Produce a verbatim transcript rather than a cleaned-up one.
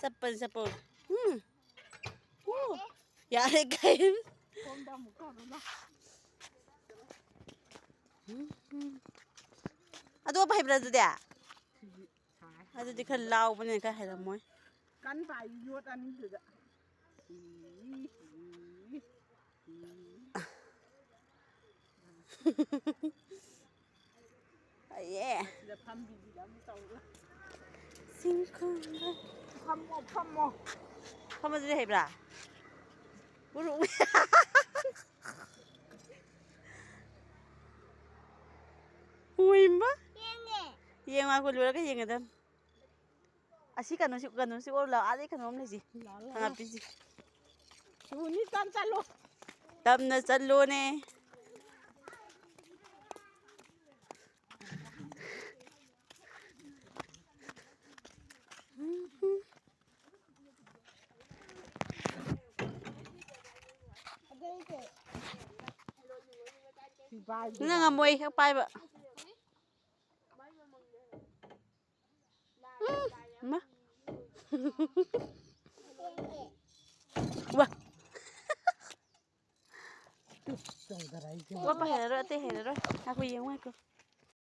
ꯆꯠꯄꯅꯤ, ꯆꯠꯄꯅꯤ꯫ ꯎꯝ꯫ ꯎ꯫ ꯌꯥꯔꯦ ꯀꯩ꯫ ꯁꯣꯝꯗ ꯑꯃꯨꯛ ꯇꯧꯔꯣ ꯂꯥꯎ꯫ ꯎꯝ, ꯎꯝ꯫ ꯑꯇꯣꯞꯄ ꯍꯩꯕ꯭ꯔꯥ ꯑꯗꯨꯗꯤ? ꯁꯤꯗꯤ ꯁꯥꯏ꯫ ꯑꯗꯨꯗꯤ ꯈꯔ ꯂꯥꯎꯕꯅꯤꯅ ꯈꯔ ꯍꯩꯔꯝꯃꯣꯏ꯫ ꯀꯟ ꯄꯥꯏ ꯌꯣꯠ ꯑꯅꯤꯗꯨꯗ꯫ E, E, E. ꯍꯩꯌꯦ꯫ ꯁꯤꯗ ꯐꯝꯕꯤꯁꯤꯗ ꯑꯃꯨꯛ ꯇꯧꯔꯣ꯫ ꯆꯤꯡꯈꯣꯡꯗ꯫ ꯐꯝꯃꯣ, ꯐꯝꯃꯣ꯫ ꯐꯝꯕꯗꯨꯗꯤ ꯍꯩꯕ꯭ꯔꯥ? ꯎꯔꯨ-, ꯎꯏ꯫ ꯎꯏꯃ꯫ ꯌꯦꯡꯉꯦ꯫ ꯌꯦꯡꯉꯣ, ꯑꯩꯈꯣꯏ ꯂꯣꯏꯔꯒ ꯌꯦꯡꯒꯗꯝ꯫ ꯑꯁꯤ ꯀꯩꯅꯣꯁꯤ, ꯀꯩꯅꯣꯁꯤ ꯑꯣꯔ ꯂꯥꯎ꯫ ꯑꯥꯗꯩ ꯀꯩꯅꯣꯝ ꯂꯩꯁꯤ꯫ ꯂꯥꯎ, ꯂꯥꯎ, ꯂꯥꯎ꯫ ꯍꯪꯒꯥꯞꯄꯤꯁꯤ꯫ ꯁꯨꯅꯤ, ꯇꯞ ꯆꯠꯂꯣ꯫ ꯇꯞꯅ ꯆꯠꯂꯣꯅꯦ꯫ ꯅꯪ ꯉꯝꯃꯣꯏ ꯍꯦꯛ ꯄꯥꯏꯕ꯫ ꯎꯝ, ꯏꯃꯥ꯫ ꯋꯥ꯫ ꯋꯥꯄ ꯍꯩꯔꯔꯣꯏ, ꯑꯇꯩ ꯍꯩꯔꯔꯣꯏ꯫ ꯉꯥꯏꯈꯣ, ꯌꯦꯡꯉꯨ, ꯉꯥꯏꯈꯣ꯫